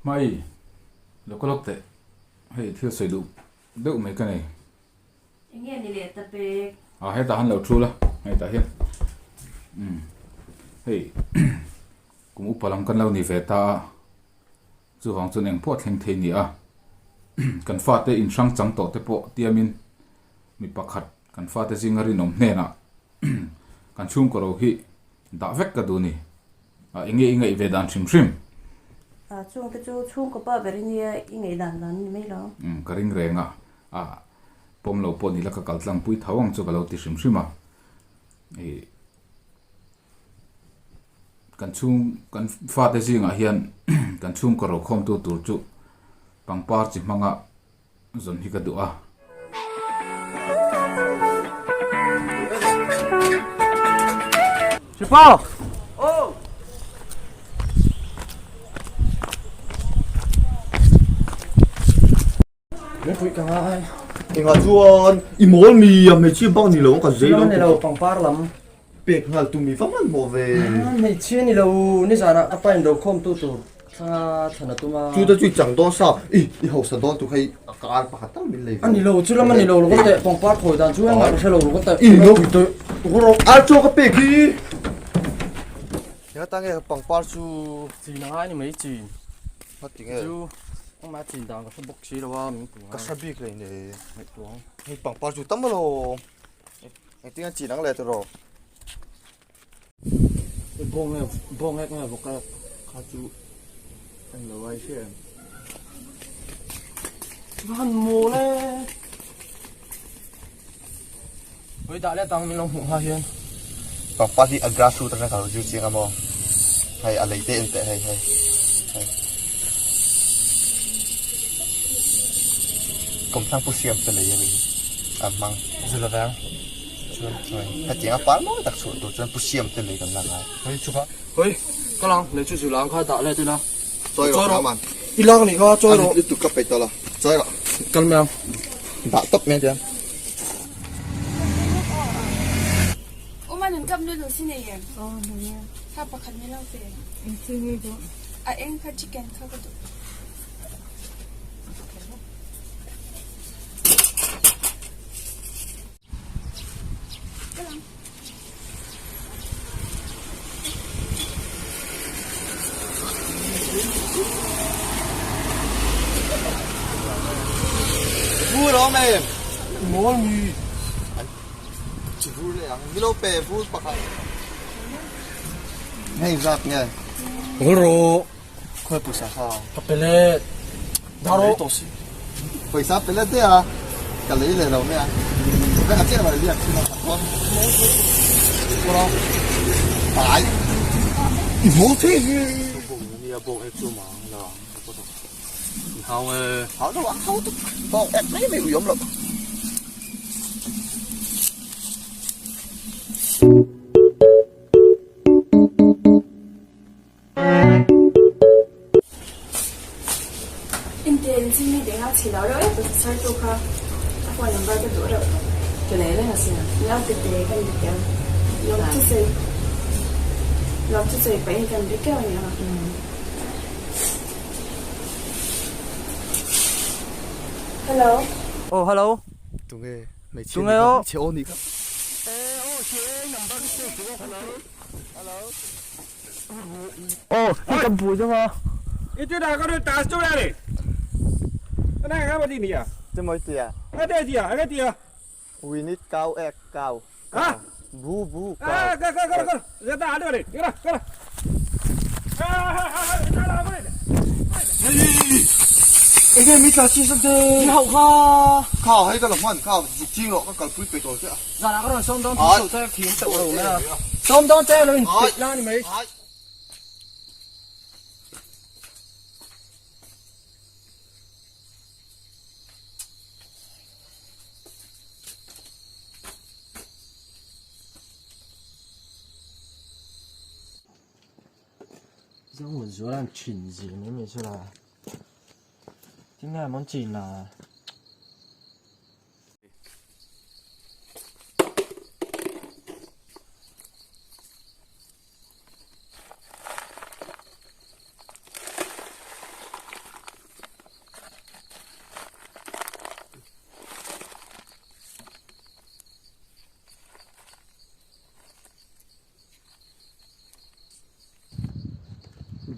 Hmai, lo ka lawk teh. Hei thil sawi duh deuh mai ka nei. Eng nge ni leh ta pek? A hetah han lo thu la, hetah hian. Umm hei kum upa lam kan lo ni ve ta a, chuvang chuan eng pawh thleng thei ni a. Kan fate inhrang chang tawh te pawh tiamin mi pakhat kan fate zinga rinawm hnenah kan chhungkaw ro hi dah vek ka duh ni. A enge i ngaih ve dan hrim hrim? A chungte chu chhungkaw pa ber i nia i ngaih dan dan a ni mai lo. Umm ka ring reng a, a pawm lo pawh ni la ka kal tlang pui tho ang chu ka lo ti hrim hrim a. Ih kan chhung kan fate zingah hian kan chhungkaw ro khawmtu tur chu pangpar chi hmanga zawn hi ka duh a. Sipa! Oh! Mipui ka ngai. Engah chuan i mawl mi a hmeichhia bak ni lo ka zei lo. Ni lo pangpar lam. Pek nghal tu mi va hman hmawh ve. Hmeichhia ni lo nizanah ka pa in ro khawm tu tur thlanga thlan a tum a. Chu te chu i chang dawn sa i i hausa dawn tu kha i a kar pakhat tal min lei ve. A ni lo chu lam a ni lo lawk teh pangpar khawi dan chu engmah ka hre lo lawk teh. I lo ar chaw ka pek hi. Engah tange pangpar chu. Chin a ngai ni mai chin. Ngati nge. Chu engmah chin dan ka hre bawk si lo a min puh ngai. Ka hre bik lei ne. Ngaihtuah. Hei pangpar chu tam alawm. Engtin a chin ang leh tawh Bawng nge bawng nge nge vawk a kha chu en lo ai hria em. Van mawl e. Oi dah leh tang min lo hmuh hma hian. Pangpar hi a grass root atang ka lo zir chiang a maw. Hei a lei te en teh hei hei hei. Kawmthlang pu siam te lei a ni a hmang. Zu la veng. Chuan chuan hetiang a par mawi tak chhuah tur chuan pu siam te lei kan la ngai. Hei chu kha. Hei ka lang lei chu zu lang kha dah let ila. Chawi rawh ka man. I lak nih kha chawi rawh. A lutuk ka peih tawh lo. Chawi rawh. Kal mai ang. Dah tawp mai ang. Uma nun kap noodles hi nei em? Aw nei e. Kha pakhat ni lo ve. Engthil nge duh? A eng kha chicken kha ka duh. Vur awm em? Mawl mi. Chi vur leh ang. Milo pe vur pakhat. Hei zat nge. Vur rawh. Khawi pawisa kha. Ka pe leh. Dar rawh. Pawisa pe let daih a. Ka lei leh lo mai a. Vek a chiah lo liak thin a. Pai. I mawl thei hi. Nia bawk ek chu mang la. Hau e. Hau lo ang hau tu. Bawk ek mai mai ui awm lo. Inte in chin mi denga chhi lo reuh e processor tu kha a phone number ka duh reuh tawp. Ka nei reng asin a. Nau te te kan be keuh. Lawm chu sawi lawm chu sawi pahin kan be keuh a ni ang. Hello. Aw hello. Tunge hmeichhia Tunge aw. Hmeichhe aw nih kha. Aw hei kan buai deuh a. I ti dah ka ru ta chu ya ni. Ana ka ba ti ni ya. Ti moi ti ya. A te ti ya, a ti ya. We need cow egg cow. Ha? Bu bu cow. Ah, ka ka ka ka. Ya ta adu ni. Kira kira. Enge mi tla chi sa te. Ni hau kha. Kha hei ka la hman kha zuk ching rawh ka kalpui pe tawh che a. Zanah ka rawn sawm dawn tih chu chuan thiam teuh lo mai a. Sawm dawn che lo in peih la ni mai. Zong zualan chin zi mai mai chu la. Tinge mon chin la.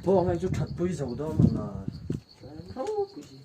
Bawng hei chu thatpui zo dawn ang a. Ropui si.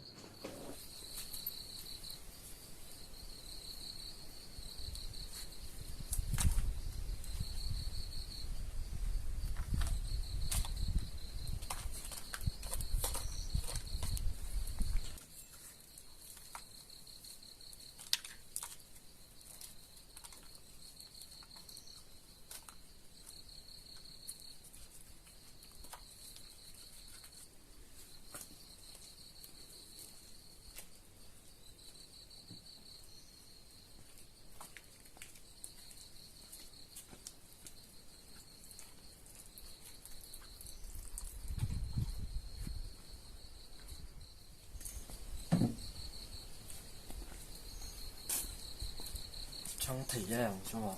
Chhang thei e ang chu maw.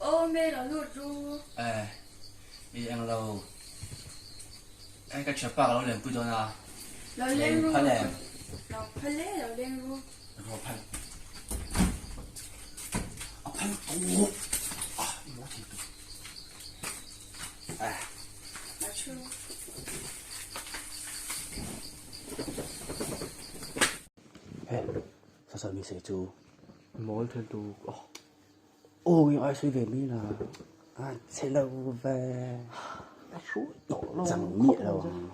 Aw me lo lut ru. Eh, i eng lo. Eh, ka thianpa ka lo lenpui dawn a. Lo leng ru. Phal em? Lo phal e, lo leng ru. Lo phal. A phal tu. Ah, i maw thei tu. Eh. Lo thu. Eh, sa sa mi sei chu. Mawl thei tu. Oh. Aw i ai sawi ve mai la a che lo ve chang miah lo ang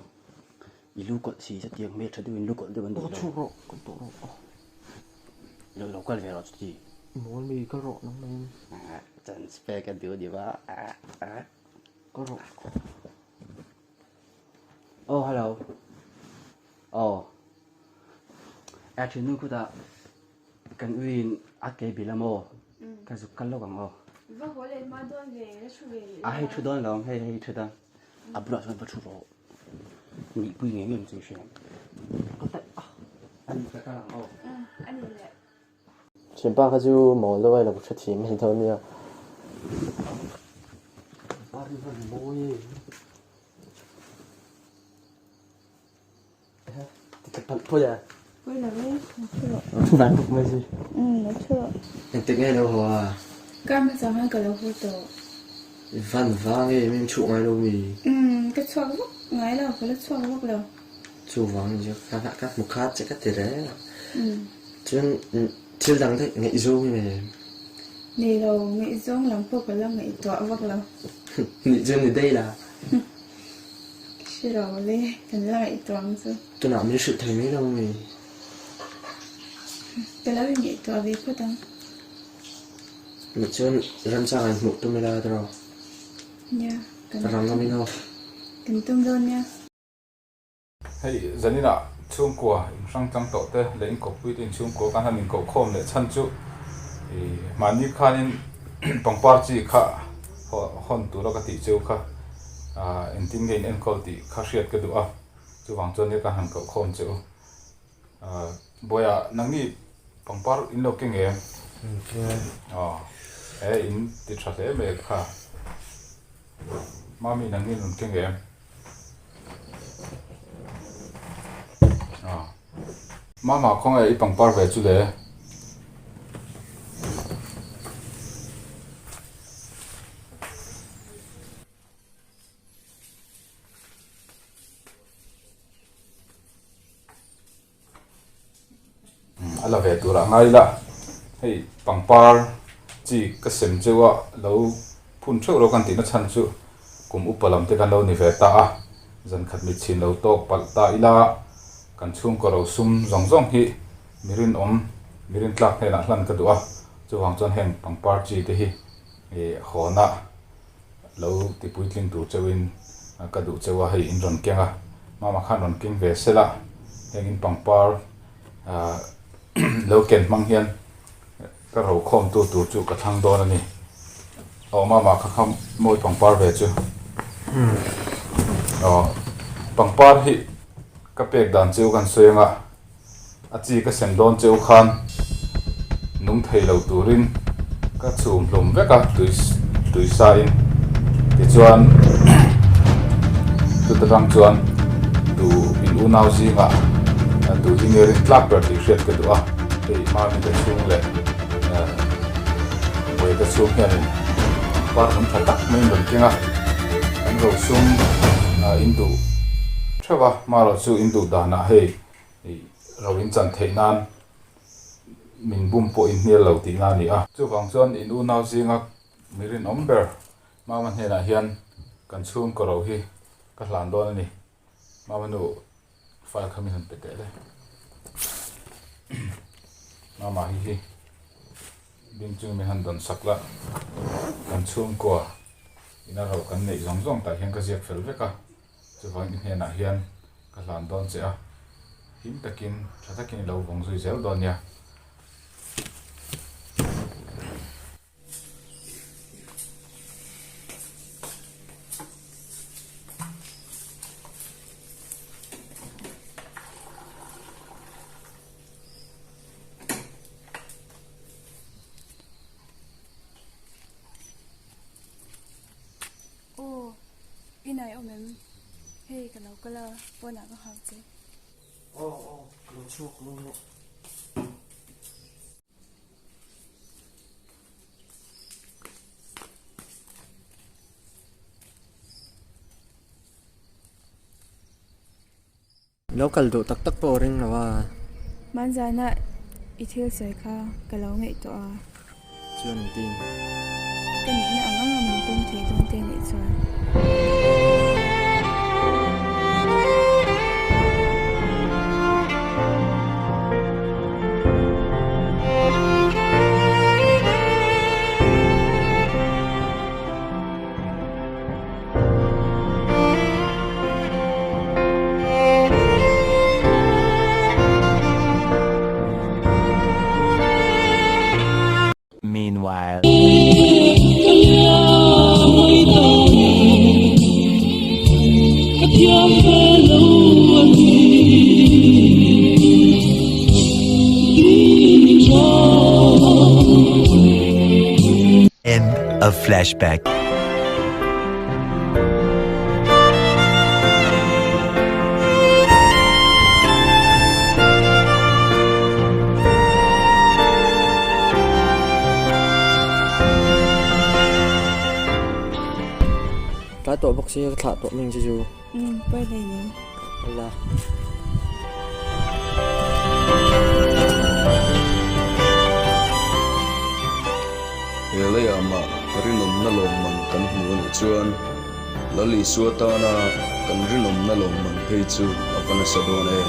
i lu kawlh si chutiang hmel tha deuhin lu kawlh deuh an duh lo lo lo kal ve rawh chuti Mawl mi kal rawh nang mai chance pek a duh ni va kal rawh Aw hello aw a thiannu khutah Kan uiin a ke bil a maw? Ka zuk kal lawk ang aw. Va haw leh hma dawn ve, la thu ve leh A hei thu dawn lo ang, hei hei thu dawn. A bulah chuan va thu rawh. Nihpui ngei ngei chu i hria ang. Ka ta a. A ni ka kal ang aw. A ni leh. Thianpa kha chu mawl deuh a i lo hrethiam mai dawn nia. Pa ri va mawi e. Engtik nge lo haw a? Kar hmasa khan ka lo haw tawh. I van vang e, min chhuah ngai lo mi? Umm, ka chhuak vak ngai lo, ka la chhuak vak lo. Chuvang ni chu ka ka hmu khat che ka ti reng a. Chuan thil dang daih ngaihzawng i nei em? Nei lo, ngaihzawng lam pawh ka la ngaihtuah vak lo. Nih chuan ni daih la. Hre lo le, kan la ngaihtuah ang chu. Tunah min hrilh thei mai lo nge? Ka lo inngaihtuah ve phawt ang. Nih chuan remchang in hmuh tum ila tiraw? Nia, kan Rang awm in aw. Kan tum dawn nia. Hei zaninah chhungkua inhrang tlang tawh te leh inkawppui te inchhungkua kan han inkohkhawm leh chhan chu ih mahni khanin pangpar chi kha hawn tura ka tih cheu kha ah engtin nge in enkawl tih kha hriat ka duh a chuvang chuan nia ka han kohkhawm che u ah bawiah nangni pangpar in lo keng em? Aw he in ti tha hle mai kha mami nangni in rawn keng em? Mama khawnge i pangpar ve chu le? A la ve tur ah ngai ila hei pangpar chi ka sem cheu a lo phun theuh ro kan tihna chhan chu kum upa lam te kan lo ni ve ta a zan khat mit chhin lo tawk palh ta ila kan chhungkaw ro sum zawng zawng hi mi rinawm mi rintlak hnenah hlan ka duh a chuvang chuan heng pangpar chi te hi ih hawnah lo ti puitling tur cheuhin ka duh cheu a hei in rawn keng a. Mama khan rawn keng ve sela, heng in pangpar ah lo ken hmang hian ka ro khawm tu tur chu ka thlang dawn a ni. Aw mama kha kha mawi pangpar ve chu. Aw pangpar hi ka pek dan cheu kan sawi anga a chi ka sem dawn cheu khan nung thei lo turin ka chhum hlum vek a tui tui sa in tichuan chuta tang chuan tu in unau zingah tu hi nge rin tlak ber tih hriat ka duh a hei hmami te chhung leh vawi te chhung hianin par hnung tha tak mai in rawn keng a an rosum in duh theuh a hmarawh chu in duh danah hei Ih ro in chan theih nan min bum pawh in hnial lo tihna a ni a. Chuvang chuan in unau zinga mi rinawm ber Mama hnenah hian kan chhungkaw ro hi ka hlan dawn a ni. Mama nu file kha min han pe teh le. Mama hi hi ding chung min han dawn sak la, kan chhungkua ina ro kan neih zawng zawng tah hian ka ziak fel vek a. Chuvang i hnenah hian ka hlan dawn che a, him takin tha takin i lo vawng zui zel dawn nia. Aw, i nai awm em? Hei ka lo kal a, pawnah ka nghak che. Aw, aw, ka lo chhuak lo rawh. Lo kal duh tak tak pawh a ring lo a. Hmanzana i thil sawi kha ka lo ngaihtuah a. Chuan an tin. Ka nihna ang anga min pawm thei dawn te nih chuan. Meanwhile. End of flashback. Tlai tawh bawk sia ka thlah tawh ming che chu. Umm pawi hlei nen. Ala. He leiah mah rinawmna lawmman kan hmu a nih chuan Lal Isua tana kan rinawmna lawmman phei chu a va nasa dawn em?